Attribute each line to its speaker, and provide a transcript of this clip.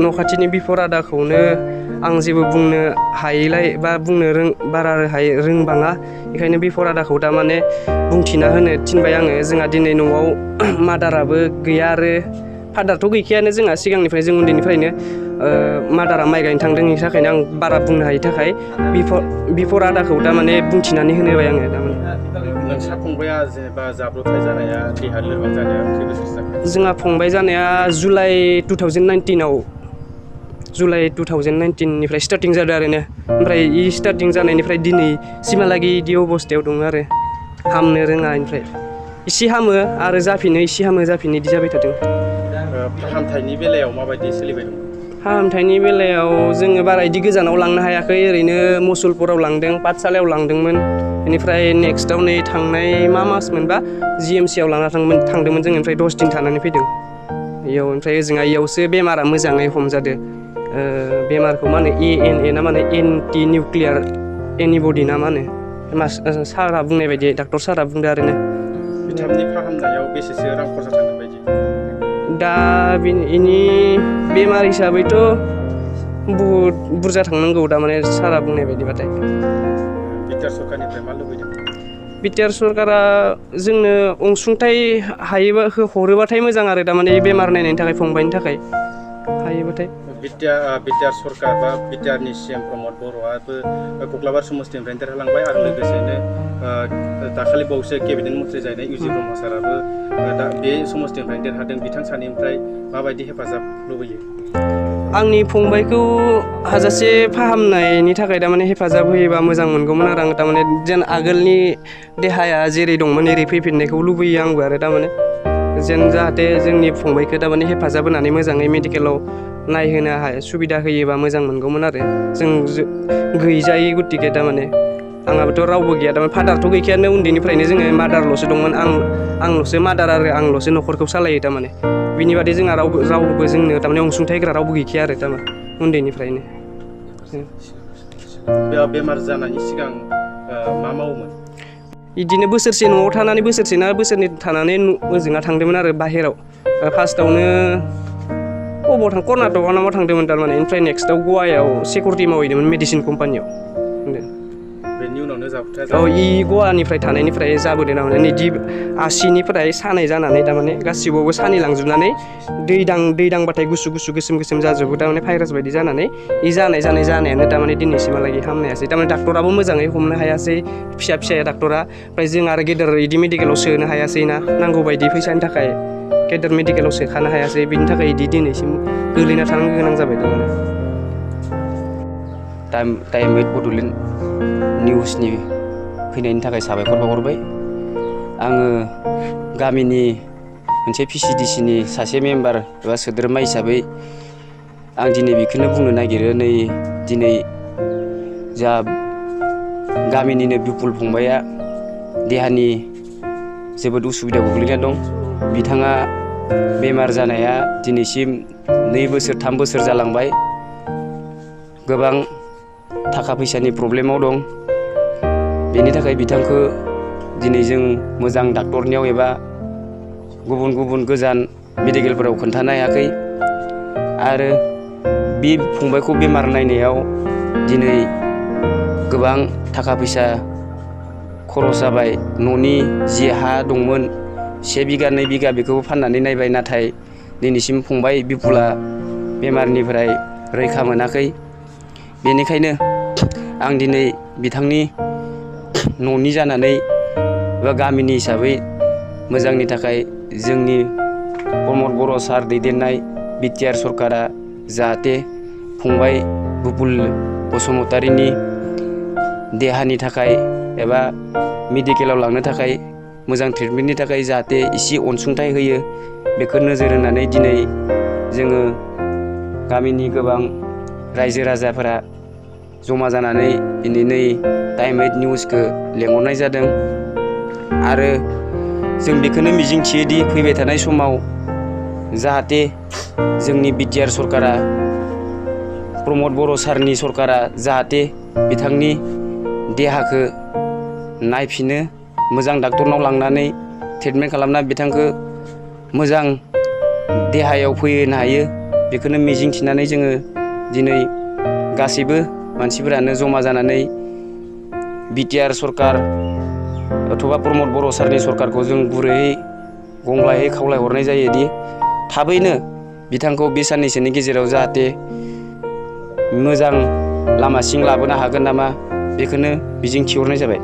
Speaker 1: न' खाथिनि बिफर आदाखौनो आं जेबो बुंनो हायैलाय बा बुंनो बारा रोंबाङा बेखायनो बिफर आदाखौ दा माने बुंथिना होनो थिनबाय आङो। जोंहा दिनै न'आव मादाराबो गैया आरो फादारथ' गैखायानो जोंहा सिगांनिफ्राय जों उन्दैनिफ्रायनो मादारा माइ गायनो थांदों बेनि थाखायनो आं बारा बुंनो हायि थाखाय बिफर आदाखौ दा माने बुंथिनानै होनो होबाय आङो दा माने।
Speaker 2: नोंसा फंबाया जेनेबा जाब्रबथाय जानाया देहा लोरबां जानाया खै बोसोरसो जाखो?
Speaker 1: जोंहा फंबाय जानाया जुलाइ 2019 जुलाइ 2019निफ्राय स्टार्टिं जादों आरो ना। ओमफ्राय इ स्टार्टिं जानायनिफ्राय दिनैसिमहालागै बिदि अबस्थायाव दङ आरो हामनो रोङा। ओमफ्राय इसे हामो आरो जाफिनो, इसे हामो जाफिनो इदि जाबाय थादों।
Speaker 2: फाहामथायनि बेलायाव माबायदि सोलिबाय दं?
Speaker 1: फाहामथायनि बेलायाव जोङो बारा इदि गोजानाव लांनो हायाखै। ओरैनो मुसलपुराव लांदों, पाठसालायाव लांदोंमोन। बेनिफ्राय नेक्स्टआव नै थांनाय मास मोनबा GMCआव लाना थांदोंमोन जों। ओमफ्राय 10 दिन थानानै फैदों इयाव। ओमफ्राय ओजोंहाय इयावसो बेमारा मोजाङै हमजादो। बेमारखौ मा होनो ANA ना मा होनो एन्टि निउक्लियार एन्टिबडि ना मा होनो सारआ बुंनाय बायदि, डाक्टर सारआ बुंदो आरो ना।
Speaker 2: बिथांनि फाहामनायाव बेसेसो रां खरसा थांगोन बायदि?
Speaker 1: दा इनि बेमार हिसाबैथ' बुहुद बुरजा थांनांगौ दा माने सारआ बुंनाय बायदिबाथाय।
Speaker 2: बिटिआर सरकारनिफ्राय मा लुबैदों?
Speaker 1: बिटिआर सरकारा जोंनो अनसुंथाइ हायोबा हरोबाथाय मोजां आरो थारमाने बेमार नायनायनि थाखाय फंबायनि थाखाय हायोबाथाय।
Speaker 2: बिटिआर सरकार बा बिटिआरनि CM प्रमद बर'आबो कक्लाबार समस्तिनिफ्रायनो देरहालांबाय आरो लोगोसेनो दाखालि बावैसो केबिनेट मन्थ्रि जानाय UG ब्रह्म साराबो दा बे समस्तिनिफ्रायनो देरहादों। बिथां सानैनिफ्राय माबायदि हेफाजाब लुबैयो?
Speaker 1: आंनि फंबायखौ हाजासे फाहामनायनि थाखाय थारमाने हेफाजाब होयोबा मोजां मोनगौमोन आरो आं थारमाने जेन आगोलनि देहाया जेरै दंमोन एरै फैफिननायखौ लुबैयो आंबो आरो थारमाने जेन जाहाथे जोंनि फंबायखौ थारमाने हेफाजाब होनानै मोजाङै मेडिकेलाव नायहोनो सुबिदा होयोबा मोजां मोनगौमोन आरो जों गैजायै गतिके थारमाने आंहाबोथ' रावबो गैया थारमाने फादारथ' गैखायानो उन्दैनिफ्रायनो जोङो मादारल'सो दंमोन। आंल'सो मादार आरो आंल'सो न'खरखौ सालायो थारमाने। बिनि बादै जोंहा रावबो जोंनो थारमाने अनसुंथाइ होग्रा रावबो गैखाया आरो थारमाने उन्दैनिफ्रायनो।
Speaker 2: बेमार जानायनि सिगां मा मावोमोन?
Speaker 1: बिदिनो बोसोरसे न'आव थानानै बोसोरसे ना बोसोरनै थानानै ओजोंहा थांदोंमोन आरो बाहेराव। फार्स्टआवनो कर्नाटकआव नामा थांदोंमोन थारमाने। ओमफ्राय नेक्स्टआव गवायाव सिकिउरिटि मावहैदोंमोन मेडिसिन कम्पानियाव।
Speaker 2: बेनि उनावनो जाब्रबथाया
Speaker 1: औ
Speaker 2: जादों।
Speaker 1: गवानिफ्राय थानायनिफ्राय जाबोदों थारमाने नैदि आसिनिफ्राय सानाय जानानै थारमाने गासिबावबो सानि लांजोबनानै दै दांबाथाय गुसु गोसोम जाजोबो थारमाने भाइरास बायदि जानानै जानायानो थारमाने दिनैसिमहालागै हामनायासै थारमाने डाक्टराबो मोजाङै हमनो हायासै फिसा डाक्टरा। ओमफ्राय जों आरो गेदेर इदि मेडिकेलाव सोनो हायासै ना, नांगौ बायदि फैसानि थाखाय गेदेर मेडिकेलाव सोखानो हायासै। बिनि थाखाय इदि दिनैसिम गोलैना थानो गोनां जाबाय थारमाने।
Speaker 3: टाइम 8 बड'लेण्ड निउसनि फैनायनि थाखाय साबायखर बावहरबाय। आङो गामिनि मोनसे PCDCनि सासे मेम्बार एबा सोद्रोमा हिसाबै आं दिनै बेखौनो बुंनो नागिरो। दिनै जा गामिनिनो बिपुल फंबाया देहानि जोबोद उसुबिदायाव गोग्लैना दं। बिथाङा बेमार जानाया दिनैसिम 2 बोसोर 3 बोसोर जालांबाय। गोबां थाखा फैसानि प्रब्लेमाव दं। बेनि थाखाय बिथांखौ दिनै जों मोजां डाक्टरनियाव एबा गुबुन गोजान मेडिकेलफोराव खोन्थानो हायाखै। आरो बे फंबायखौ बेमार नायनायाव दिनै गोबां थाखा फैसा खरस जाबाय। न'नि जि हा दंमोन 1 बिगा 2 बिगा बेखौबो फाननानै नायबाय, नाथाय दिनैसिम फंबाय बिपुला बेमारनिफ्राय रैखा मोनाखै। बेनिखायनो आं दिनै बिथांनि न'नि जानानै एबा गामिनि हिसाबै मोजांनि थाखाय जोंनि प्रमद बर' सार दैदेननाय बिटिआर सरकारा जाहाथे फंबाय बुपुल बसुमतारीनि देहानि थाखाय एबा मेडिकेलाव लांनो थाखाय मोजां ट्रिटमेन्टनि थाखाय जाहाथे एसे अनसुंथाइ होयो, बेखौ नोजोर होनानै दिनै जोङो गामिनि गोबां रायजो राजाफोरा जमा जानानै दिनै टाइम 8 निउसखौ लेंहरनाय जादों। आरो जों बेखौनो मिजिंथियोदि फैबाय थानाय समाव जाहाथे जोंनि बिटिआर सरकारा प्रमद बर' सारनि सरकारा जाहाथे बिथांनि देहाखौ नायफिनो, मोजां डाक्टरनाव लांनानै ट्रिटमेन्ट खालामना बिथांखौ मोजां देहायाव फैहोनो हायो। बेखौनो मिजिं थिनानै जोङो दिनै गासैबो मानसिफोरानो जमा जानानै बिटिआर सरकार अथवा प्रमद बर' सारनि सरकारखौ जों गुरैयै गंग्लायै खावलायहरनाय जायोदि थाबैनो बिथांखौ बे साननैसोनि गेजेराव जाहाथे मोजां लामासिं लाबोनो हागोन नामा बेखौनो मिजिं थिहरनाय जाबाय।